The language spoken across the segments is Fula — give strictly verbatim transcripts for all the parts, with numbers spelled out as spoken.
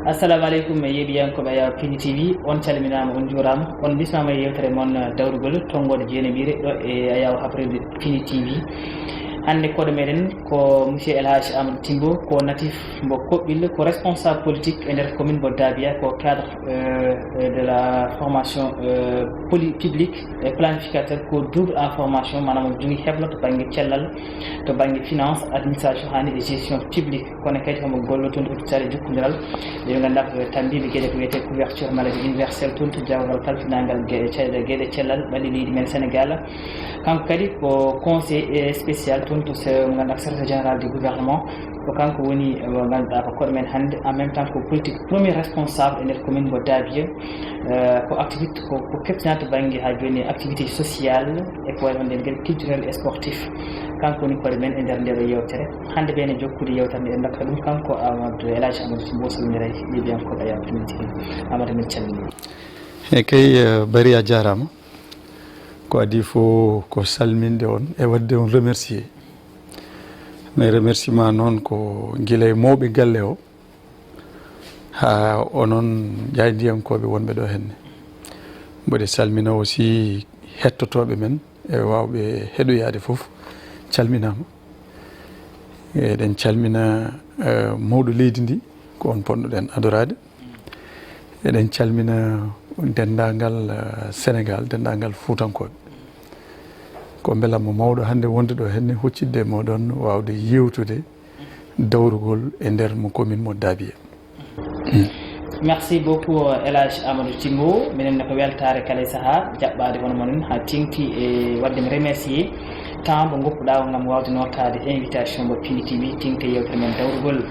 Assalamu aleykum, yeeɓiyankooɓe Ayaw Pini T V, on calminaama, on njuuraama, on mbismaama e yewtere mon, eh, dawrugol tonngoode jeeneɓiire ɗo e Ayaw Habrede Pini T V. Hannde koɗo meɗen ko Monsieur El Hadj Amadou Timbo, ko natif mbo Koɓɓil, ko responsable politique e nder commune mbo Dabia, ko cadre, euh, de la formation, euh, poli-, publique et planificateur, ko double en formation, maanaam omo jogii heblo to bannge cellal, to bannge finance, administration, haani e gestion publique. Kono kadi homo gollo toon to hôpital e jokkondiral. Ɓe ngannduɗaa ko ɓe tammbiiɓe geɗe ko wiyetee couverture maladie universelle toon to jawgal kalfinangal geɗe cellal, geɗe cellal ɓalli leydi men Sénégal. Kanko kadi ko conseiller spécial toon to se-, mo ngannduɗaa ko secrétaire général du gouvernement. Ko kanko woni, eh, mo ngannduɗaa ko koɗo men hannde. En même temps ko politique premier responsable e nder commune mo Dabiya. Eh, ko activité ko, ko keptinaa to bannge haa jooni activité sociale e ko wayi wonde nder culturel et sportif. Kanko woni koɗo men e nder ndee ɗoo yewtere. Hannde ɓe ene jokkude yewtere nde en ndokkata ɗum kanko Amadou, El Hadj Amadou Timbo, salminiray yeeɓiyankooɓe Ayaw Pini T V. Amadou, min calminii. E kay, eh, Bari, a jaaraama. Ko adii fof ko salminde on e waɗde on remercier. Mais remerciement noon ko gila e mawɓe galle o haa onon jaayndiyankooɓe wonɓe ɗo henne. Mboɗo salmina aussi hettotooɓe men e waawɓe heɗoyaade fof, calminaama. Eɗen calmina, eh, mawɗo leydi ndi, ko on ponnoɗen adoraade. Eɗen calmina denndaangal, eh, Senegaal, denndaangal Fuutankooɓe. Ko mbelamma mawɗo hannde wonde ɗo henne, huccitde e mooɗon, waawde yewtude dawrugol e nder mo commune mo Dabiya. Merci beaucoup, El Hadj Amadou Timbo. Minen ne ko weltaare kala e sahaa jaɓɓaade hono moon haa teeŋti e waɗde mi remercier temps mo ngoppuɗaa o ngam waawde nootaade invitation mo Pini T V, teeŋti e yewtere men dawrugol.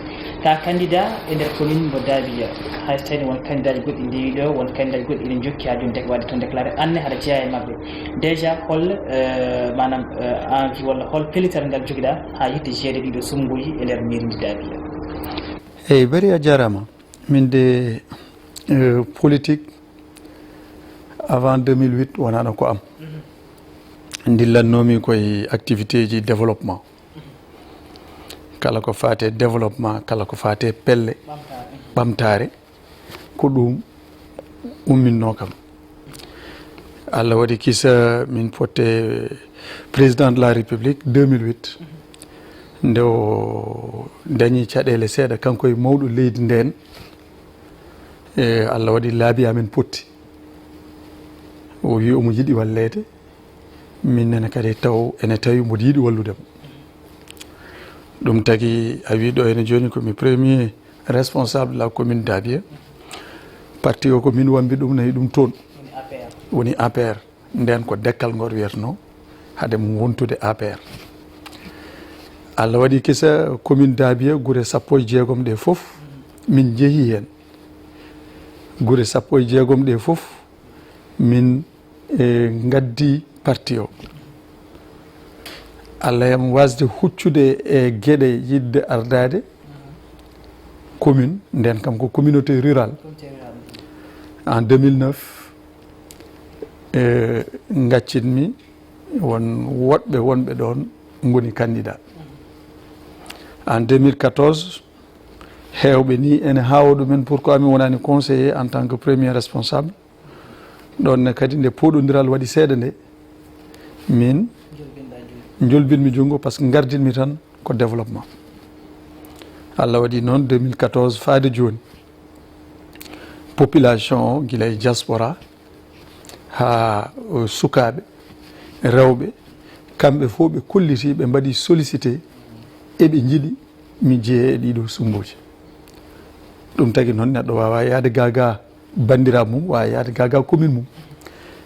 Ka candidat e nder commune mo Dabiya, hay so tawii won candidat ji goɗɗi ndewi ɗo, won candidat ji goɗɗi ene njokki haa jooni dek-, waɗde toon déclaré, aan ne haɗa jeyaa e maɓɓe. Déjà hol, eh, maanaam, eh, envie walla hol pellital ngal jogiɗaa haa yiɗde jeyeede ɗiɗo suɓngooji e nder mairie ndi Dabiya? Eyi, Bari, a jaaraama. Min de, eh, politique avant deux mille huit wonaano ko am. Ndillannoomi koye activité ji développement. Kala ko faati e développement, kala ko faati e pelle ɓamtaare, ko ɗum umminnoo kam. Allah waɗi kisa min potte président de la République deux mille huit. Nde o dañi caɗeele seeɗa, kanko e mawɗo leydi ndeen, e Allah waɗi laabi amen potti. O wi omo yiɗi walleede, min nene kadi taw ene tawi mboɗo yiɗi wallude mo. Ɗum tagi a wi ɗo ene jooni ko mi premier responsable de la commune Dabiya. Parti o ko min wambi ɗum, nayi ɗum toon. Woni A P R. Woni A P R. Ndeen ko Dekkal Ngor wiyatnoo, hade mum wontude A P R. Allah waɗi kisa commune Dabiya, gure sappo e jeegom ɗe fof, min njehi heen. Gure sappo e jeegom ɗe fof, min, eh, ngaddi parti o. Allah yam wasde huccude e geɗe yiɗde ardaade commune, ndeen kam ko communauté rurale. En deux mille neuf, eh, ngaccitmi won woɗɓe wonɓe ɗoon ngoni candidat. En deux mille quatorze, heewɓe ni ene haawa ɗumen, pourquoi mi wonaani conseiller en tant que premier responsable. Ɗoon ne kadi nde pooɗondiral waɗi seeɗa nde, min njolbinmi junngo, par ce que ngardinmi tan ko développement. Allah waɗi noon deux mille quatorze faade jooni, population o gila e diaspora haa, uh, sukaaɓe, rewɓe, kamɓe fof ɓe kolliti, ɓe mbaɗi sollicité, eɓe njiɗi mi jeye e ɗiɗo sumbooji. Ɗum tagi noon neɗɗo waawaa yahde gaa gaa banndiraaɓe mum, waawaa yahde gaa gaa commune mum.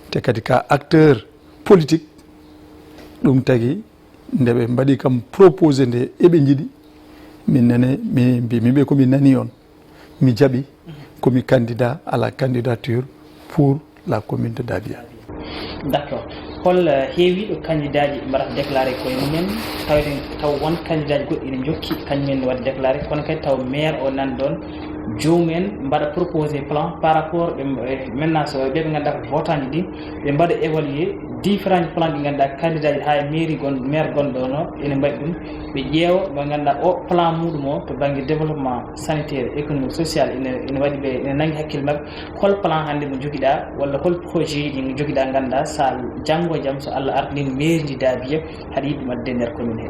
Te kadi ka acteur politique, ɗum tagi nde ɓe mbaɗi kam proposé nde eɓe njiɗi, min nene mi mbimi ɓe ko mi nani on. Mi jaɓi, ko mi candidat à la candidature pour la commune de Dabiya. D'accord. Hol, eh, heewiiɗo candidat ji mbaɗata déclaré koye mumen, tawde taw won candidat ji goɗɗi ene njokki kañumen ne waɗde déclaré, kono kadi taw maire o nan ɗoon, joomum en mbaɗa proposé plan par rapport ɓe, eh, maintenant so ɓe ɓe ngannduɗaa ko votant ji ɗi, ɓe mbaɗa évalué Différents plans ɗi ngannduɗaa candidat ji haa e mairie gon maire gonɗo no ene mbaɗi ɗum, ɓe ƴeewa mo ngannduɗaa o plan muɗum o to bannge développement sanitaire, économique, social ene ene waɗi ɓe ene nangi hakkille maɓɓe. Hol plan hannde mo jogiɗaa walla hol projet ji ɗi jogiɗaa ngannduɗaa sa janngo e jam so Allah ardini mairie ndi Daabiya haɗa yiɗi ɗum addude e nder commune he?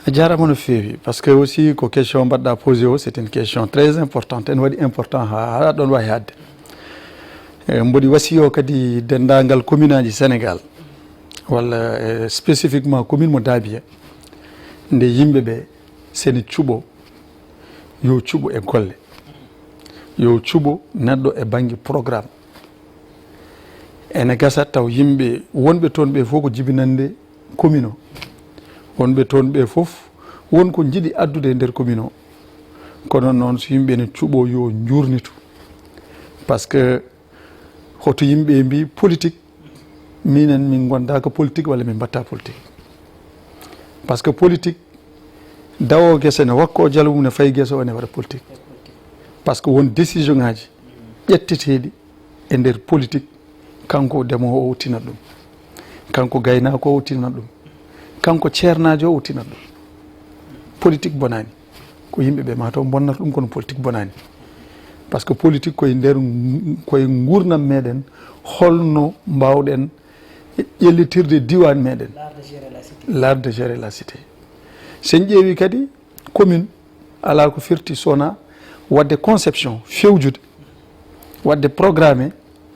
A jarama no feewi, parce que aussi ko question mbaɗɗa posé o, c'est une question très importante, ene waɗi important ha haɗa ɗon wawi hadde. E, mboɗi wasiyo kadi denndaangal commune aji Sénégal walla, e, spécifiquement commune mo Daabiya, nde yimɓe ɓe seni cuɓo, yo cuɓo e golle, yo cuɓo neɗɗo e bannge programme. Ene gasa taw yimɓe wonɓe toon ɓe fof ko jibinande commune o. Wonɓe toon ɓe fof won ko njiɗi addude e nder commune o. Kono noon so yimɓe ne cuɓo yo njuurnitu. Parce que hoto yimɓe mbi politique, minen min ngonda ko politique walla min mbatta politique. Parce que politique, dawo gese ne wakko jalo mum ne fayi gese o ne waɗa politique. Parce que won décision ngaji ƴetteteɗi e nder politique, kanko demowo o tinat ɗum, kanko gaynako o tinat ɗum, kanko ceernaajo o tinat ɗum. Politique bonani, ko yimɓe ɓe mataw bonnata ɗum, kono politique bonani. Parce que politique koye nder, koye gurdam meɗen, holno mbawɗen ƴellitirde diwan meɗen. L'art de gérer la cité. Sen ƴeewi kadi commune, ala ko firti sona wadde conception fewjude, wadde programme,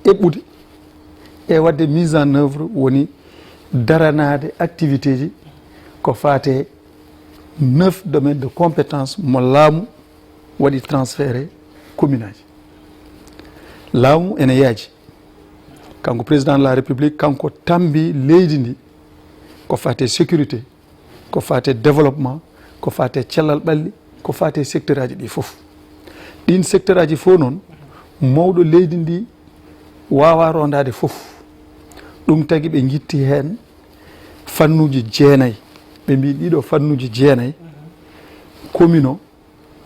eɓɓude e wadde mise en œuvre, woni daranade activité ji ko fate neuf domaines de compétence mo laamu waɗi transféré commune aji. Laamu ene yaaji, kanko président de la république, kanko tambi leydi ndi ko fate sécurité, ko fate développement, ko fate cellal ɓalli, ko fate secteur aji ɗi fof. Ɗin secteur aji fof noon, mawɗo leydi ndi wawa rondade fof. Ɗum tagi ɓe jitti heen fannuji jeenayi. Ɓe mbi ɗiɗo fannuji jeenayi, commune o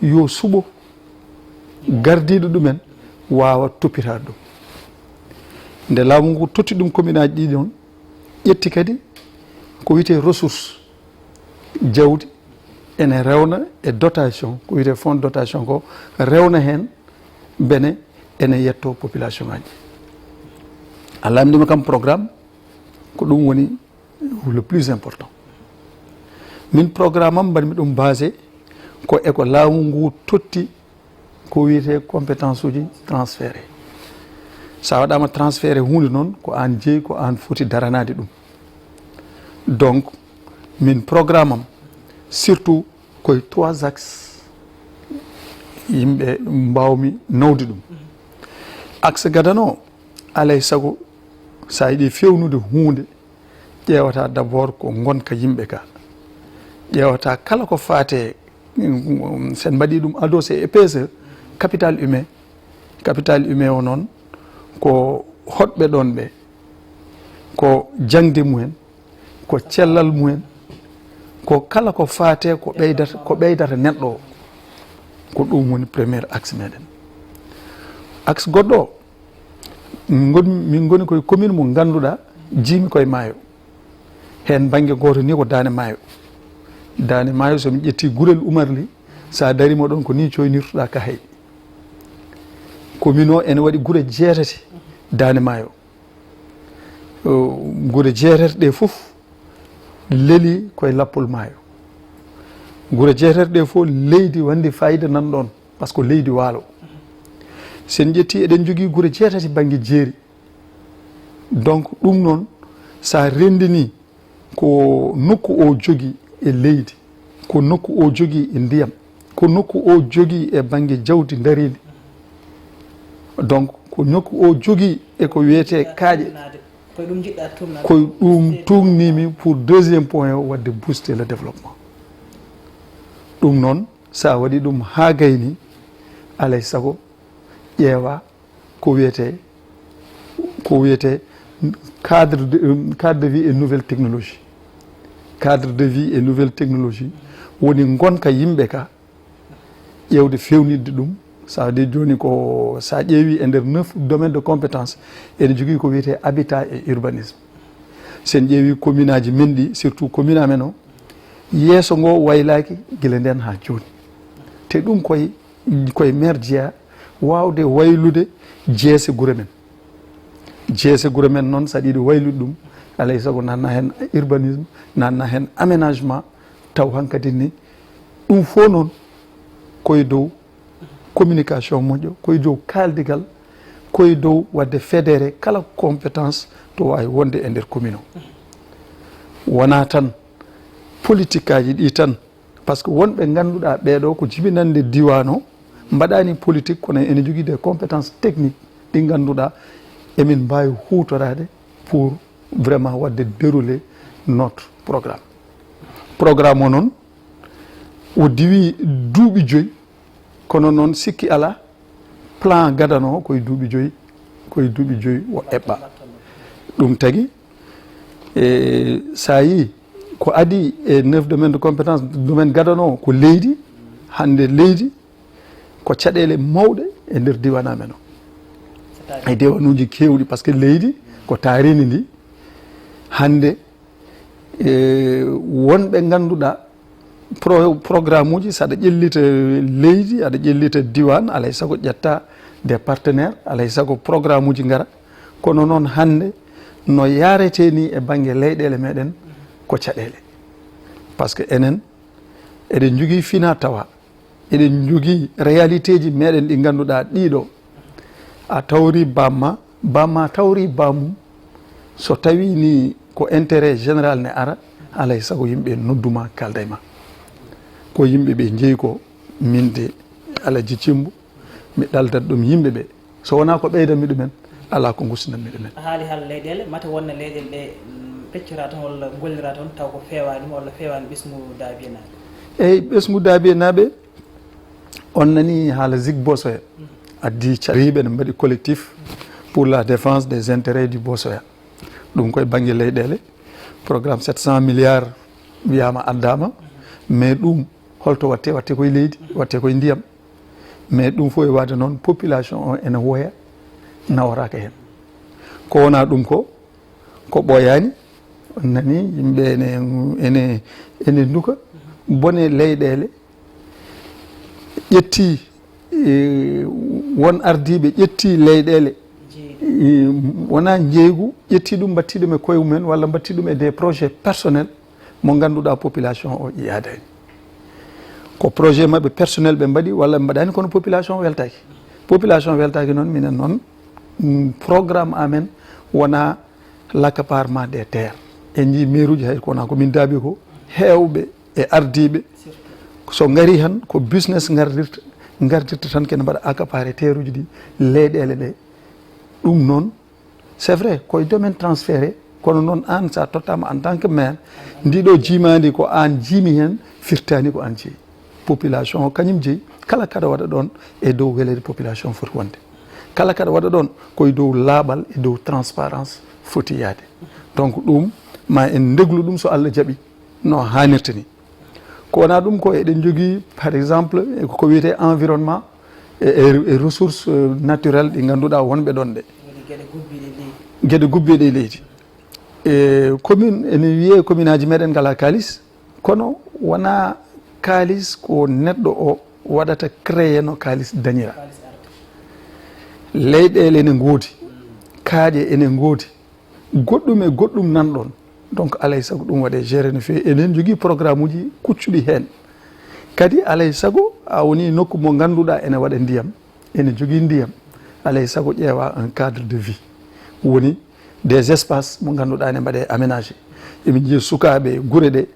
yo suɓo gardiiɗo ɗumen wawa toppitaade ɗum. Nde laamu ngu totti ɗum commune aji ɗi noon, ƴetti kadi ko wiyete ressource, jawdi ene rewna e dotation, ko wiyete fonds de dotation ko, rewna heen bene ene yetto population aji. A lamndima kam programme, ko ɗum woni le plus important. Min programme am mbaɗmi ɗum basé ko e ko laamu ngu totti ko wiyete compétence uji transféré. Sa waɗama transféré hunde noon, ko an jeeyi, ko an foti daranade ɗum. Donc min programme am surtout koye trois axes yimɓe mbawmi nawde ɗum. Axe gadano, alay sago sa yiɗi fewnude hunde, ƴeewata d'abord ko ngonka yimɓe ka. Ƴeewata kala ko fate, mm, sen mbaɗi ɗum adossé e P S E, capital humain. Capital humain o noon ko hoɗɓe ɗon ɓe, ko jaŋde mumen, ko cellal mumen, ko kala ko fate ko ɓeydata, ko ɓeydata neɗɗo o. Ko ɗum woni premier axe meɗen. Axe goɗɗo o, min ngoni, min ngoni koye commune mo ngannduɗaa jiimi koye maayo. Heen bannge gooto ni ko Daande Maayo. Daande Maayo, so mi ƴetti gurel Umar Li, so a darima ɗon ko ni coynirtuɗaa kahay. Commune o ene waɗi gure jeetati Daande Maayo. O, gure jeetati ɗe fof leli koye lappol maayo. Gure jeetati ɗe fof leydi wandi fayida nan ɗon, parce que leydi waalo. Sen ƴetti eɗen jogii gure jeetati bannge jeeri. Donc ɗum noon, sa renndini ko nokku o jogii e leydi, ko nokku o jogii e ndiyam, ko nokku o jogii e bannge jawdi ndariindi. Donc ko nokku o jogii e ko wiyetee kaaƴe, ko ɗum tuugnimi pour deuxième point o, waɗde booster le développement. Ɗum noon, sa waɗi ɗum haa gayni, alay sago ƴeewa ko wiyete, ko wiyete cadre de, cadre de vie et nouvelle technologie. Cadre de vie et nouvelle technologie woni ngonka yimɓe ka, ƴeewde fewnitde ɗum. Ça veut dire jooni ko, sa ƴeewi e nder neuf domaine de compétence, ene jogii ko wiyete habitat et urbanisme. Sen ƴeewi commune aji men ɗi, surtout commune amen o, yeeso ngo waylaaki gila nden haa jooni. Te ɗum koye, koye maire jeeya waawde waylude jeese gure men. Jeese gure men noon, so aɗa yiɗi waylude ɗum, alay sago nanna heen urbanisme, nanna heen aménagement, taw hankadi ni ɗum fof noon koye dow communication moƴƴo, koye dow kaaldigal, koye dow waɗde fédéré kala compétence to waawi wonde e nder commune o. Wonaa tan politique aji ɗi tan, par ce que wonɓe ngannduɗaa ɓeeɗo ko jibinande diiwaan o, mbaɗaani politique, kono ene jogii des compétences techniques ɗi ngannduɗaa emin mbaawi huutoraade pour vraiment waɗde dérouler notre programme. Programme o noon, o diwi duuɓi joyi, kono noon sikki alaa, plan gadano o koye duuɓi joyi, koye duuɓi joyi o eɓɓa. Ɗum tagi, e, so a yii ko adii e neuf domaine de compétence, domaine gadano o ko leydi, hannde leydi ko caɗeele mawɗe e nder diiwaan amen o. E diiwaanuuji keewɗi, par ce que leydi ko taariindi ndi. Hannde, e, wonɓe ngannduɗaa pro-, programme uji, so aɗa ƴellita leydi, aɗa ƴellita diiwaan, alay sago ƴetta des partenaires, alay sago programme uji ngara. Kono noon hannde no yaaretee ni e bannge leyɗeele meɗen ko caɗeele. Par ce que enen eɗen njogii fina tawa, eɗen njogii réalité ji meɗen ɗi ngannduɗaa ɗiɗo. A tawri bamma, bamma tawri bammum. So tawi ni ko intérêt général ne ara, alay sago yimɓe nodduma, kalda e ma. Ko yimɓe ɓe jeyi ko, min de Alaji Cimbo, mi ɗaldat ɗum yimɓe ɓe. So wonaa ko ɓeydanmi ɗumen, alaa ko gustinanmi ɗumen. A haali haala leyɗeele, mate wonno leyɗeele ɗe, mm, peccora toon walla gollira toon taw ko feewaani ma walla feewaani ɓesngu Daabiye naaɓe? Eyi, ɓesngu Daabiye naaɓe, on nani haala Zig Bosoya. Addi cariiɓe ne mbaɗi collectif pour la défense des intérêts du Bosoya. Ɗum koye bannge leyɗeele, programme sept cent milliards wiyaama addaama, mais ɗum holto watte? Watte koye leydi, watte koye ndiyam. Mais ɗum fof e waade noon, population o ene woya, naworaaka heen. Ko wonaa ɗum ko, ko ɓooyaani, on nani yimɓe ene, ene, ene nduka bone leyɗeele, ƴetti, e, won ardiiɓe ƴetti leyɗeele, e, wonaa njeeygu, ƴetti ɗum, mbatti ɗum e koye mumen walla mbatti ɗum e des projets personnels mo ngannduɗaa population o yiyaadani. Ko projet maɓɓe personnel ɓe mbaɗi walla ɓe mbaɗaani, kono population weltaaki. Population weltaaki noon, minen noon, mm, programme amen wonaa l'accaparement des terres. En njii maire uji hay ko wonaa ko min daabi ko, heewɓe e ardiiɓe so ngari han ko business ngardirta, ngardirta tan kene mbaɗa accaparer terre uji ɗi, leyɗeele ɗe. Ɗum noon, c'est vrai, koye domaine transféré, kono noon aan sa tottaama en tant que maire, ndiɗo jiimaandi ko aan jiimi heen, firtaani ko aan jeyi. Population o kañum jeyi, kala kaɗa waɗa ɗoon e dow weleede population foti wonde. Kala kaɗa waɗa ɗoon ko e dow laaɓal, e dow transparence foti yaade. Donc ɗum ma en ndeglu ɗum so Allah jaɓi no haanirta ni. Ko wonaa ɗum ko eɗen njogii, par exemple, e ko wiyetee environnement e, e, e ressources, euh, naturelles ɗi ngannduɗaa wonɓe ɗoon ɗe. Woni geɗe gubbiiɗe leydi. Geɗe gubbiiɗe e leydi. E commune, ene wiyee commune aji meɗen ngalaa kaalis, kono wonaa kaalis ko neɗɗo o waɗata créer no kaalis dañira. Kaalis arata. Leyɗeele ene ngoodi, kaaƴe ene ngoodi, goɗɗum e goɗɗum nan ɗoon. Donc, alay sago ɗum waɗe gérer no feewi. Enen njogii programme uji kuccuɗi heen. Kadi, alay sago a woni nokku mo ngannduɗaa ene waɗa ndiyam, ene jogii ndiyam, alay sago ƴeewa un cadre de vie. Woni des espaces mo ngannduɗaa ene mbaɗe aménagé. Emin njiya sukaaɓe gure ɗe,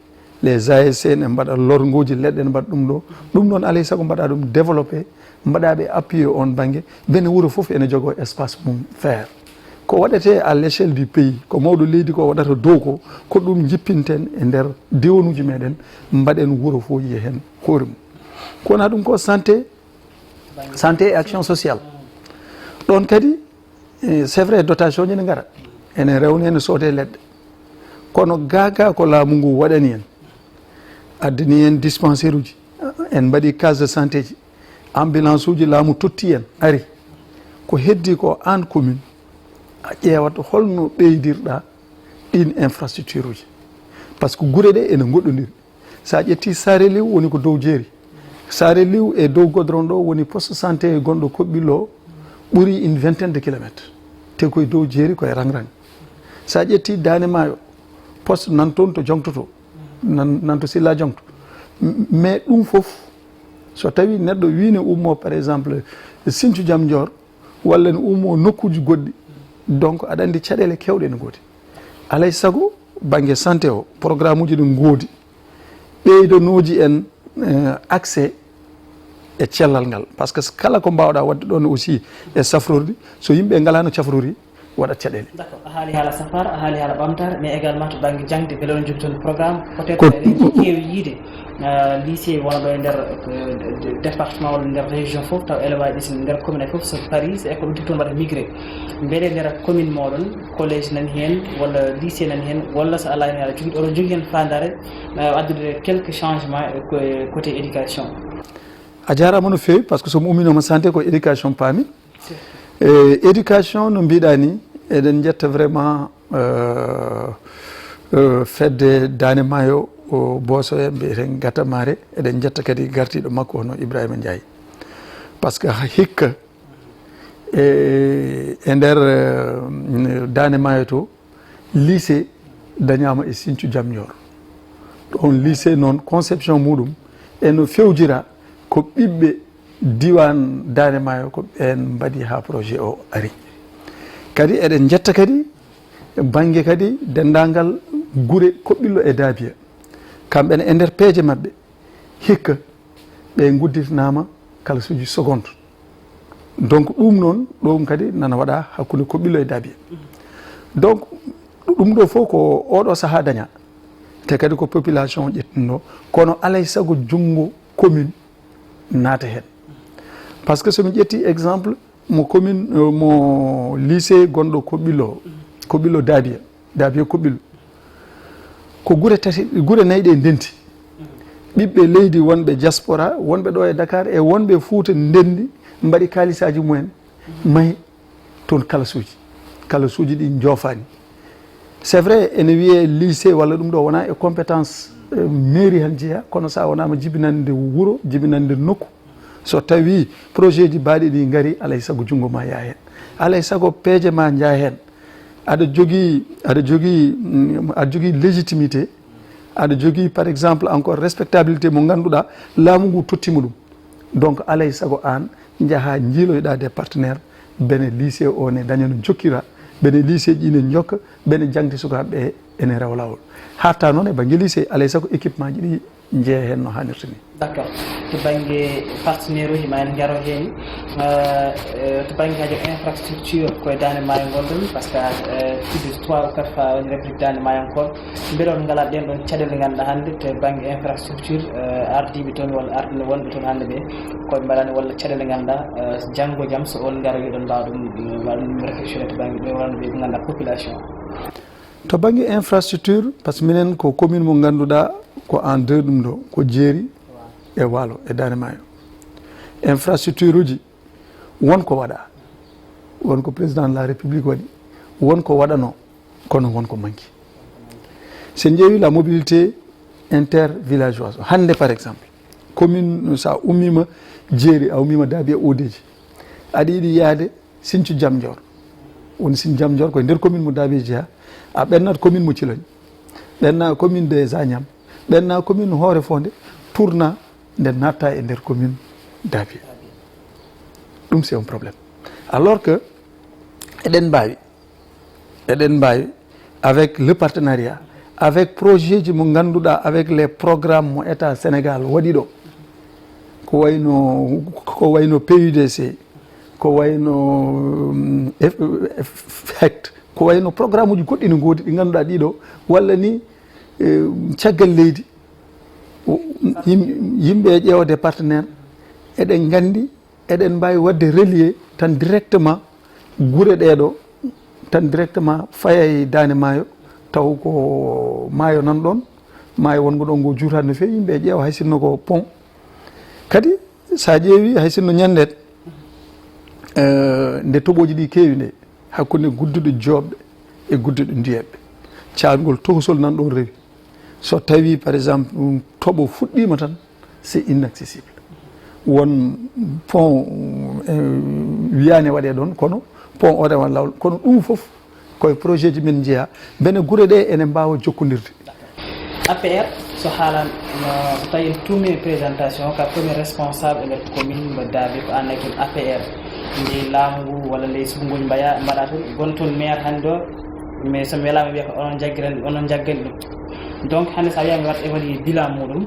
les A S C ne mbaɗa lorngooji leɗɗe, ne mbaɗa ɗum ɗo. Ɗum noon, alay sago mbaɗa ɗum développé, mbaɗa ɓe appuyé on bannge. Bene wuro fof ene jogoo espace mum vert. Ko waɗetee à l'échelle du pays, ko mawɗo leydi ko waɗata dow ko, ko ɗum jippinten e nder diwanuuji meɗen, mbaɗen wuro fof yiya heen hoore mum. Ko wonaa ɗum ko santé, santé et action sociale. Ɗoon kadi, eh, c'est vrai, dotation ji ne ngara, ene rewne, ene soodee leɗɗe. Kono gaa gaa ko laamu ngu waɗani en, addani en dispensaire uji, en mbaɗi case de santé ji, ambulance uji laamu totti en, ari. Ko heddi ko aan commune, a ƴeewat holno ɓeydirɗa ɗin infrastructure uji. Par ce que gure ɗe ene goɗɗondiri. Sa ƴetti Saare Liw woni ko dow jeeri. Saare Liw e dow godron ɗo woni poste santé gonɗo Koɓɓillo o, ɓuri une vingtaine de kilomètres. Te koye dow jeeri koye rangrang. Sa ƴetti Daande Maayo, poste nan toon to Joŋto to, nan, nan to Silla Joŋto. M-, mais ɗum fof, so tawi neɗɗo wi ne ummo, par exemple, Sinthiou Diamnior, walla ne ummo nokkuuji goɗɗi, donc aɗa anndi caɗeele keewɗe ne ngoodi. Alay sago, bannge santé o, programme uji ɗi ngoodi, ɓeydanooji en, eh, accès e cellal ngal. Par ce que kala ko mbaawɗa waɗde ɗoon aussi e safrordi, so yimɓe ngalaano cafrori, waɗat caɗeele. D'accord, a haali haala safar, a haali haala ɓamtaare, mais également to bannge jaŋde, mbele on jogii toon programme, peut-être Ko eɗen keewi yiide, ah, lycée wonɗo e nder, eh, département walla nder région fof, taw ene waawi ɗis nder commune fof, so parii, so école uddii toon mbaɗa migré. Mbele nder commune mooɗon, collège nani heen, walla lycée nani heen, walla so Allah ne aɗa jogii, oɗon jogii heen faandaare, eh, addude quelques changements, eh, ko-, côté éducation? A jaaraama no feewi, par ce que so mi umminooma santé ko éducation paami. E éducation, no mbiɗa ni, eɗen njetta vraiment, euh, euh, fedde Daande Maayo, o Booso en mbiyeten Gatamare, eɗen njetta kadi gardiiɗo makko hono Ibrahima Ndiaye. Par ce que ha-, hikka e, e nder, euh, Daande Maayo to, lycée dañaama e Sinthiou Diamnior. Ɗoon lycée noon, conception muɗum eno fewjira ko ɓiɓɓe diiwaan Daande Maayo ko ɓeen mbaɗi haa projet o ari. Kadi eɗen njetta kadi bannge kadi denndaangal gure Koɓɓillo e Daabiya. Kamɓe ne e nder peeje maɓɓe hikka ɓe ngudditanaama kalasuuji seconde. Donc ɗum noon, ɗum kadi nana waɗa hakkunde Koɓɓillo e Daabiya. Donc ɗum ɗo fof ko oɗo sahaa daña. Te kadi ko population ƴettunoo, kono alay sago junngo commune naata heen. Par ce que so mi ƴetti exemple mo commune, euh, mo lycée gonɗo Koɓɓillo, Koɓɓillo Daabiya, Daabiya Koɓɓillo, ko gure tati, gure nayi ɗe ndenti. Ɓiɓɓe leydi wonɓe diaspora, wonɓe ɗo e Dakar e wonɓe Fuuta ndenndi, mbaɗi kaalisaaji mumen, mahi toon kalasuuji. Kalasuuji ɗi njoofaani. C'est vrai, ene wiyee lycée walla ɗum ɗo wonaa e compétence, eh, mairie han jeyaa, kono so a wonaama jibinande wuro, jibinande nokku, so tawi projet ji baaɗi ɗi ngari, alay sago junngo ma yaa heen. Alay sago peeje ma njaa heen. Aɗa jogii, aɗa jogii, mm, aɗa jogii légitimité, aɗa jogii, par exemple, encore respectabilité mo ngannduɗaa laamu ngu tottiima ɗum. Donc, alay sago aan njahaa njiiloyɗaa des partenaires, bene lycée o ne daña no jokkira, bene lycée ji ne njokka, bene jaŋde sukaaɓe ɓe ene rewa laawol. Haaɗta noon e bannge lycée, alay sago équipement ji ɗi njeya heen no haanirta ni. D'accord. To bannge partenaire uji ma en njaro heen, eh, eh, to bannge kadi infrastructure koye Daande Maayo ngonɗon, par ce que, eh, plus de trois ou quatre fois woni réplique Daande Maayo encore. Mbele on ngalaa ɗeen ɗoon caɗeele ngannduɗaa hannde to bannge infrastructure, eh, ardiiɓe toon walla ardiiɓe wonɓe toon hannde ɓe, koɓe mbaɗani walla caɗeele ngannduɗaa, eh, janngo jam so on ngaro yiɗon mbaawa ɗum, eh, mbaɗa ɗum réflexion to bannge ɓe wonande ɓe ngannduɗaa population? To bannge infrastructure, par ce que minen ko commune mo ngannduɗaa ko en deux ɗum ɗo, ko jeeri e waalo e Daande Maayo. Infrastructure uji, won ko waɗa, won ko président de la République waɗi, won ko waɗano, kono won ko manki. So en ƴeewi la mobilité intervillageoise, hannde par exemple, commune, sa ummima jeeri, a ummima Daabiya Odeji, aɗa yiɗi yaade Sinthiou Diamnior. Woni Sinthiou Diamnior ko e nder commune mo Daabiya jeyaa. A ɓennat commune mo Ciloñ. Ɓenna commune des Agnam. Ɓenna commune Hoore Fonde. Tourna nde natta e nder commune Daabiya. Ɗum c'est un problème. Alors que eɗen mbaawi, eɗen mbaawi avec le partenariat, avec projet ji mo ngannduɗaa, avec les programmes mo État Sénégal waɗi ɗo, ko wayno, ko wayno P U D C, ko wayno, um, F-, F-, hect, ko wayno programme uji goɗɗi no ngoodi ɗi ngannduɗaa ɗiɗo, walla ni, eh, caggal leydi, o, yim-, yimɓe e ƴeewde partenaire, eɗen nganndi, eɗen mbaawi waɗde relier tan directement gure ɗeeɗo, tan directement faya e Daande Maayo, taw ko maayo nan ɗoon, maayo wongo ɗoon ngo juutaani no feewi, yimɓe e ƴeewa hay sinno ko pont. Kadi, so a ƴeewi, hay sinno ñannde, eh, nde toɓooji ɗi keewi nde, hakkunde gudduɗo jooɓɓe e gudduɗo ndiyeɓɓe. caangol tokosol nan ɗon rewi. So tawi, par exemple, ɗum toɓo fuɗɗiima tan, c'est inaccessible. Won pont, eh, wiyaani waɗee ɗon, kono pont o rewan laawol. Kono ɗum fof koye projet ji men njeyaa, mbele gure ɗe ene mbaawa jokkondirde. A P R, so haalan, no, so tawi en tuumi présentation ka premier responsable e nder commune mo Daabe, ko aan nani toon A P R. Nde laamu ngu walla nde sugu ngu mbaya, mbaɗa toon, gon toon maire hannde o, mais so mi welaama wiya ko onon njaggiran, onon njaggani ɗum. Donc hannde so a wiyaama mi waɗa évaluer bilan muɗum,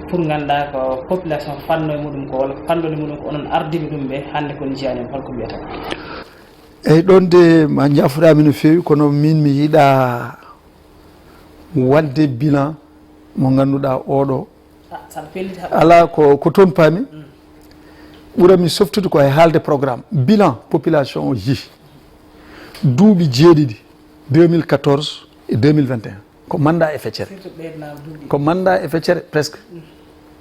pour ngannda ko population fanno e muɗum ko, walla fanndo e muɗum ko onon ardiiɓe ɗum ɓe, hannde ko on njiyaani, holko mbiyata? Eyyi, ɗon de ma njaafoɗaami no feewi, kono min mi yiɗa waɗde bilan mo ngannduɗaa oɗo. Ah, saɗa felliti haɓɓe. Alaa, ko, ko toon paami. Mm. Ɓurami softude ko e haalde programme. Bilan population o yii. Duuɓi jeeɗiɗi, deux mille quatorze et deux mille vingt et un. Ko mandat e feccere. Surtout ɓeydanaama duuɓi. Ko mandat e feccere, presque. Mm.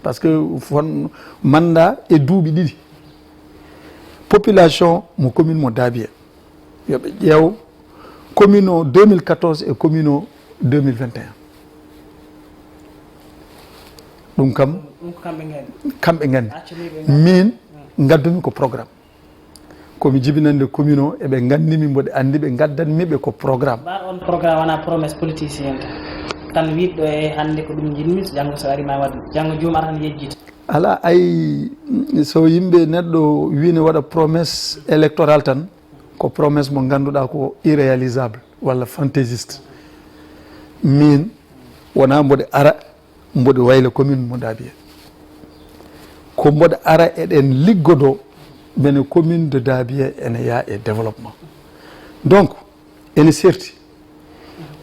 Parce que fon mandat e duuɓi ɗiɗi. Population mo commune mo Daabiye. Yo ɓe ƴeew commune o deux mille quatorze e commune o deux mille vingt et un. Ɗum kam, ɗum ko kamɓe nganndi. Kamɓe nganndi. Accu mi ɓe nganndi. Min, mm, ngaddumi ko programme. Ko mi jibinande commune o, eɓe nganndi mi, mboɗo anndi ɓe, ngaddanmi ɓe ko programme. Mbaɗo on programme wona promesse politicien tan. Tan wiɗɗo e hannde ko ɗum njiɗmi, so janngo so ari ma waɗ, janngo joom ara tan yejjita. Alaa, ay, so yimɓe, neɗɗo wii ne waɗa promesse électorale tan, ko promesse mo ngannduɗaa ko irréalisable walla fantaisiste. Min, wonaa mboɗo ara, mboɗo wayla commune mo Daabiye. Ko mboɗo ara eɗen liggodoo, mbele commune de Daabiye ene yaa e développement. Donc, ene serti.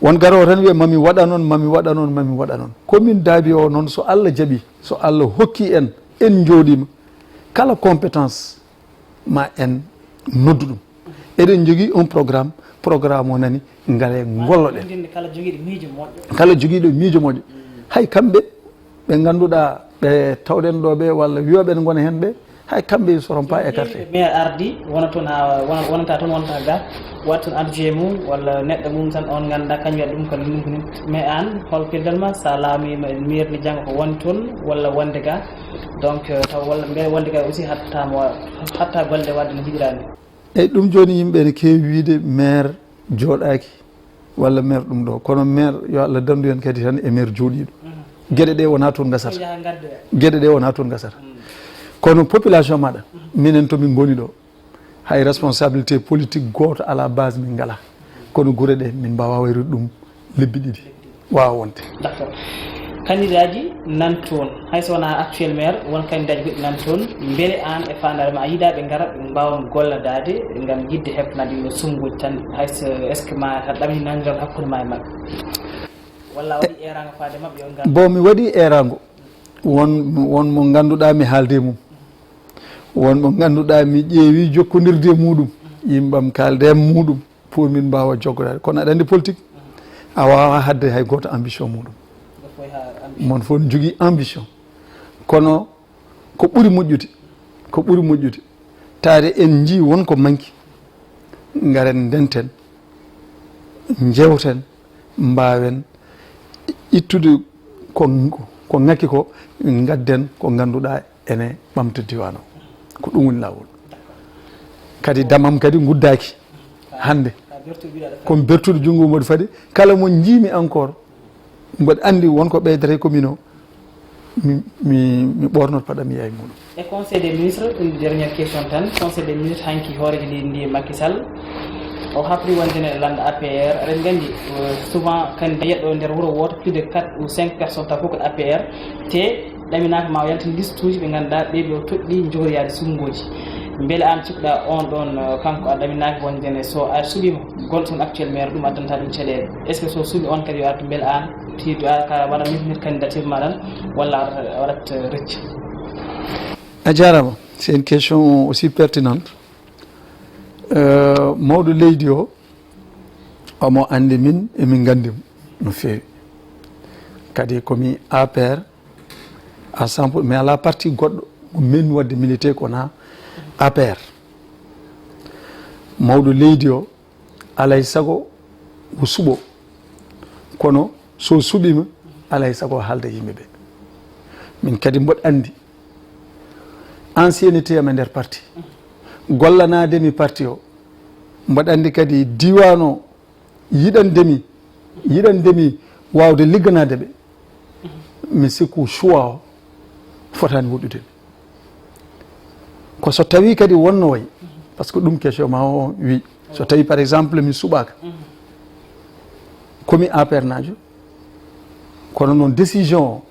Won garoowo tan wiya, "Mami waɗa noon, mami waɗa noon, mami waɗa noon." Commune Daabiye o noon, so Allah jaɓi, so Allah hokki en, en njooɗiima, kala compétence ma en noddu ɗum. Eɗen njogii un programme, programme o nani, ngale ngolloɗen. Wonde kala jogiiɗo miijo moƴƴo. Kala jogiiɗo miijo moƴƴo. Hay kamɓe ɓe ngannduɗaa ɓe tawɗen ɗo ɓe walla wiyooɓe ne ngona heen ɓe, hay kamɓe ils seront pas écartés. Maire ardi, wona toon haa, wona, wonata toon, wonata ga, waɗa toon adjoint mum walla neɗɗo mum tan, on ngannda kañum waɗi ɗum, ko ɗum, ko ɗum. Mais aan, hol pellital ma, so a laamiima e maire ni, janngo ko won toon walla wonde ga? Donc, euh, taw walla mbe wonde ga aussi hatta mo, hatta golle waɗde no njiɗiraani. Eyyi, ɗum jooni yimɓe ne keewi wiide maire jooɗaaki walla maire ɗum ɗo. Kono maire, yo Allah danndu en kadi tan e maire jooɗiiɗo. Mhm. Geɗe ɗe wonaa toon ngasata. Yaha ngaddoya. Geɗe ɗe wonaa toon ngasata. Mhm. Kono population maɗa, mhm, minen to min ngoni ɗo, hay responsabilité politique gooto à la base min ngalaa. Kono gure ɗe min mbaawaa wayrude ɗum lebbi ɗiɗi. Waawa wonde. D'accord. Kandidaaji nan toon, hay so wonaa actuel maire, won kandidaaji goɗɗi nan toon. Mbele aan e faandaare ma a yiɗaa ɓe ngara, ɓe mbaawa golladaade ngam yiɗde heɓtanaade yimɓe sunnguuji tan, hay so, est-ce que ma a ɗamini nanondiral hakkunde ma e maɓɓe? Walla a waɗi eeraango faade maɓɓe yo ngar? Bon, mi waɗi eeraango. Won, won mo ngannduɗaa mi haalde e mum. Won mo ngannduɗaa mi ƴeewi jokkondirde e muɗum. Yimɓam kaalde e muɗum. Pour min mbaawa joggodaade. Kono aɗa anndi politique, a waawaa haɗde hay gooto ambition muɗum. Mon fof ne jogii ambition. Kono ko ɓuri moƴƴude, ko ɓuri moƴƴude, taade en njii won ko manki, ngaren ndenten, njewten, mbaawen ittude ko, ko ŋakki ko, ngadden ko ngannduɗaa ene ɓamta diiwaan o. Ko ɗum woni laawol. Kadi damam kadi nguddaaki hannde. Ko mi bertuɗo junngo mboɗo fadi. Kala mo njiimi encore, mboɗo anndi won ko ɓeydata e commune o, mi, mi, mi ɓoornoto paɗam mi yaha e muɗum. E conseil des ministres, une dernière question tan, conseil des ministres hanki hooreejo leydi ndi Macky Sall, o habri wonde ne lannda A P R, eɗen nganndi, euh, souvent candidat yeɗɗo nder wuro wooto, plus de quatre ou cinq personnes taw fof ko A P R, te ɗaminaaka ma o yaltin liste uji ɓe ngannduɗaa ɓee ɓe o toɗɗi njogoriyaade sunnguuji. Mbele aan cikkuɗaa on ɗon, eh, kanko a ɗaminaaki wonde ne so a suɓiima gonɗo toon actuel maire ɗum addanta ɗum caɗeele? Est-ce que so suɓi on kadi yo artu mbele aan tiiɗo a ka waɗa maintenir candidature ma ɗan walla a waɗat, a waɗat, eh, rëcc? A jaaraama. C'est une question aussi pertinente. Euh, mawɗo leydi o, omo anndi min, emin nganndi mo no feewi. Kadi ko mi A P R, à cent pour cent, mi alaa parti goɗɗo mo min waɗde milité ko wonaa A P R. Mawɗo leydi o, alaa e sago o suɓoo. Kono so suɓiima, alaa e sago haalda yimɓe ɓe. Min kadi mboɗo anndi ancienneté am e nder parti, gollanaade mi parti o, mboɗo anndi kadi diiwaan o yiɗande mi, yiɗande mi waawde ligganaade ɓe. Mi sikku choix o fotaani woɗɗude mi. Ko so tawii kadi wonno wayi, par ce que ɗum question ma o wi, so tawii par exemple mi suɓaaka, komi A P R naajo, kono noon décision o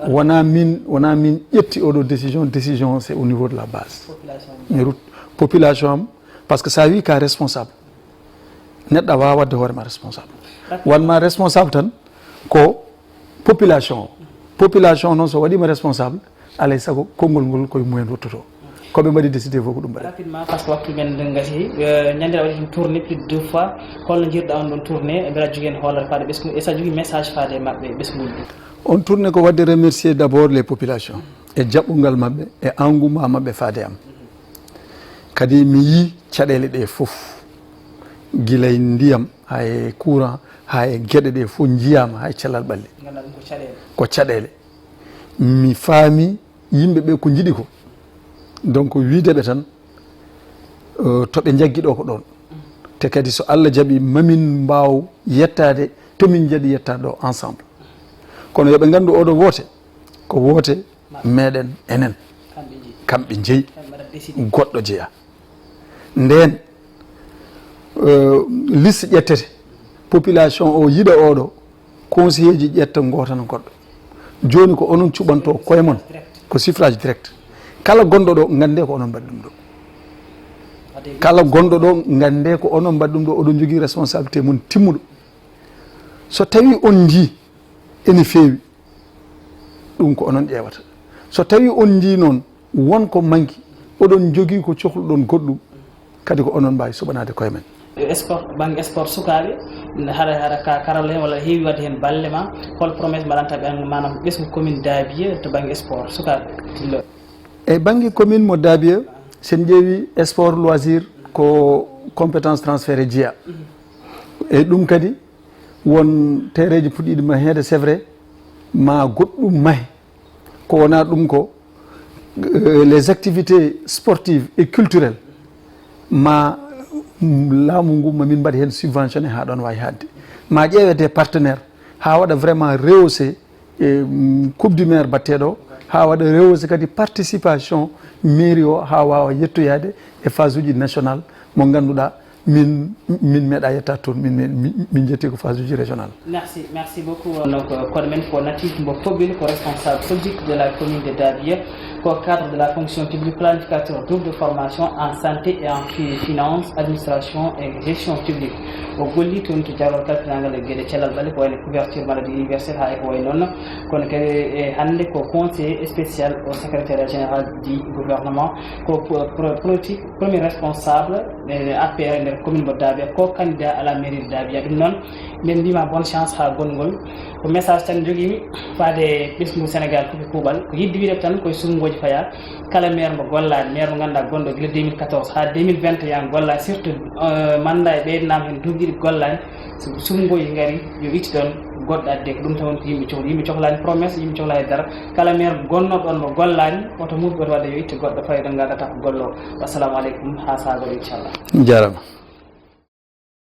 wona min, wona min ƴetti oɗo décision, décision c'est au niveau de la base. Mi rut population am, par ce que sa wi ka responsable, neɗɗo a wawa wadde hoore ma responsable. Wan ma responsable tan ko population o. Population o noon so waɗima responsable, alay sago konngol ngol koye mumen ruttoto. Ko ɓe mbaɗi décidé fof ko ɗum mbaɗa. Rapidement, par ce que waktu men nde gasi, euh, ñande waɗi hen tourné plus de deux fois. Holno jirɗa on ɗon tourné? Mbeɗa jogui hen hoolare faade ɓesngu, e sa jogui message faade e maɓɓe ɓesnguji ɗi? On tourné ko wadde remercier d'abord les populations e jaɓɓungal maɓɓe e engouement maɓɓe faade am. Kadi mi yii caɗeele ɗe fof, gila e ndiyam, haa e courant, haa e geɗe ɗe fof njiyaama, haa e cellal ɓalli. Ngannduɗaa ɗum ko caɗeele. Ko caɗeele. Mi faami yimɓe ɓe ko njiɗi ko. Donc, wiide ɓe tan, euh, to ɓe njaggi ɗo ko ɗoon. Te kadi so Allah jaɓi, mamin mbaaw yettaade to min njaɗi yettaade ɗo ensemble. Kono yo ɓe nganndu oɗo woote, ko woote meɗen enen. Kamɓe njeyi. Kamɓe njeyi. Kamɓe mbaɗa décidé. Goɗɗo jeya. Nden, euh, liste ƴettete. Population o yiɗa oɗo, conseiller ji ƴetta ngoo tan goɗɗo. Jooni ko onon cuɓanto koye mon. Ko suffrage direct. Kala gonɗo ɗo, ngannde ko onon mbaɗi ɗum ɗo. Kala gonɗo ɗo, ngannde ko onon mbaɗi ɗum ɗo, oɗon jogii responsabilité mon timmuɗo. So tawi on njii ene feewi, ɗum ko onon ƴeewata. So tawi on njii noon won ko manki, oɗon jogii ko cohluɗon goɗɗum, kadi ko onon mbaawi suɓanaade koye men. E sport, bannge sport sukaaɓe, hara, hara ka karalla heen walla heewi waɗde heen balle ma, hol promesse mbaɗanta ɓe, maanaam ɓesngu commune Daabiya to bannge sport sukaaɓe tillooɓe? E bannge commune mo Daabiya, so en ƴeewi sport loisir ko compétence transféré jeyaa. E ɗum kadi won terrain ji puɗɗiiɗi maheede, c'est vrai, ma goɗɗum mahe. Ko wonaa ɗum ko, euh, les activités sportives et culturelles ma, mm, laamu ngu ma min mbaɗi heen subventionné haa ɗoon waawi haaɗde. Ma ƴeewe des partenaires haa waɗa vraiment rehausser e, mm, coupe du maire batteɗo, haa waɗa rehausser kadi participation mairie o haa waawa yettoyaade e phase uji national mo ngannduɗaa min, min meeɗa yettaade toon, min, min, min, min jetti ko phase uji régional. Merci, merci beaucoup. Donc, euh, kono men ko Natif Mbo Pobil, ko responsable politique de la commune de Daabiya, ko cadre de la fonction publique, planificateur groupe de formation en santé et en fi-, finance, administration et gestion publique. O golli toon to jarol kalfinangal e geɗe cellal ɓalli, ko wayno couverture maladie universelle, haa e ko wayi noon. Kono kadi e hannde ko conseiller spécial au secrétariat général du gouvernement, ko pro-, pro-, politique, premier responsable, eh, A P R e nder commune mo Daabiya, ko candidat à la mairie de Daabiya. Ɗum noon, min mbima bonne chance haa gonngol. Ko message tan njogiimi faade ɓesngu Sénégal fof e kuuɓal. Ko yiɗde wiide tan koye suɓngooji faya. Kala maire mo gollaani, maire mo ngannduɗaa gonɗo gila deux mille quatorze haa deux mille vingt et un gollaani, surtout, euh, mandat e ɓeydanama heen duuɓi ɗiɗi gollaani. So suɓngooji ngari, yo itti ɗoon goɗɗo adde. Ko ɗum tan woni ko yimɓe cohli. Yimɓe cohlaani promesse, yimɓe cohlaani dara. Kala maire gonnooɗo ɗoon mo gollaani, oto muɓɓoto waɗde yo itti goɗɗo fayda ngannduɗaa ko golloowo. Wassalamu aleykum, haa saagol inchallah. Jarama.